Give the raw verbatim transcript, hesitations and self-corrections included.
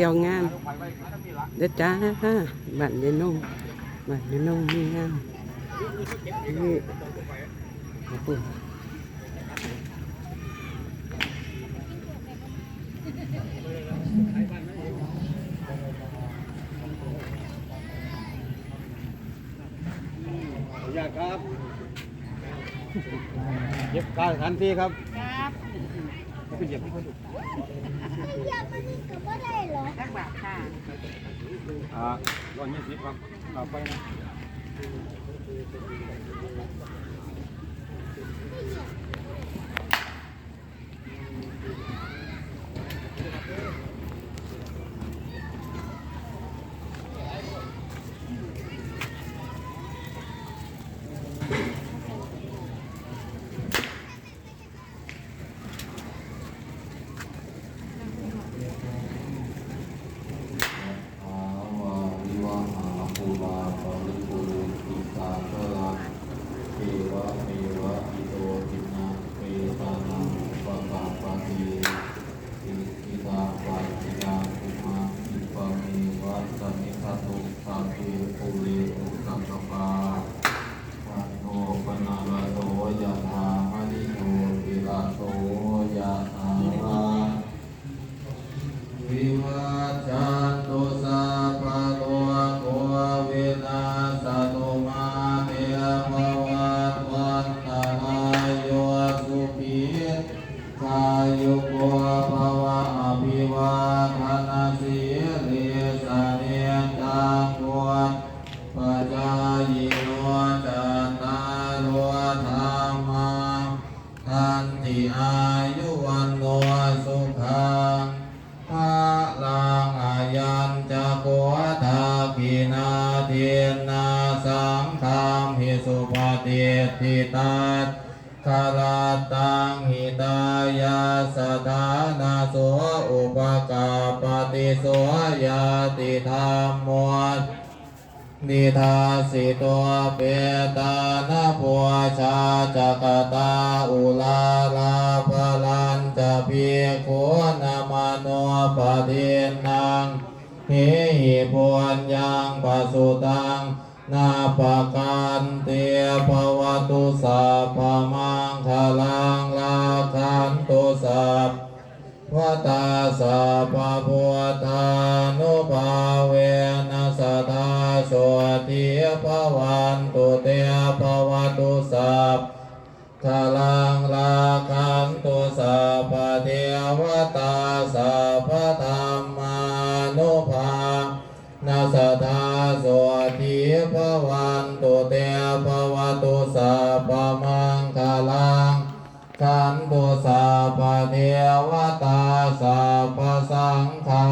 เที่ยวงานเด้อจ้า บ้านยายนง บ้านยายนงมีงาน นี่ ขอบคุณ ขออนุญาตครับ เก็บค่าสถานที่ครับ ครับ เขาไปเหยียบที่เขาดู เหยียบมันนี่ก็บ่ได้หรอ จักบาทค่ะ อ่า ร้อยยี่สิบครับ เอาไปนะ Yathā vārivahā pūrā paripūrenti sāgaraṃ, evameva ito dinnaṃ petānaṃ upakappati. Icchitaṃ patthitaṃ tumhaṃ khippameva samijjhatu, sabbe pūrentu saṅkappā cando paṇṇaraso yathā, maṇi jotiraso yathā. Vivajjantu sabbarogo vinassatu, mā te bhavatvantarāyo sukhī dīghāyuko bhava. Abhivādanasīlissa niccaṃ vuḍḍhāpacāyino, cattāro dhammā vaḍḍhanti āyu vaṇṇo sukhaṃ balaṃ. Ayañca kho dakkhiṇā dinnā saṅghamhi supatiṭṭhitā, dāratthaṃ hitāyassa ṭhānaso upakappati. So ñātidhammo nidassito, petāna pūjā ca katā uḷārā, balañca bhikkhūnamanuppadinnaṃ, amhehi puññaṃ pasutaṃ anappakanti. Bhavatu sabbamaṅgalaṃ, rakkhantu sabba vatā, sabbabuddhānubhāvena sadā sotthī bhavantu te. Bhavatu sabbamaṅgalaṃ, rakkhantu sabbadevatā, sabbadhammānubhāvena sadā sotthī bhavantu te. Bhavatu sabbamaṅgalaṃ, rakkhantu sabbadevatā, sabbasaṅghā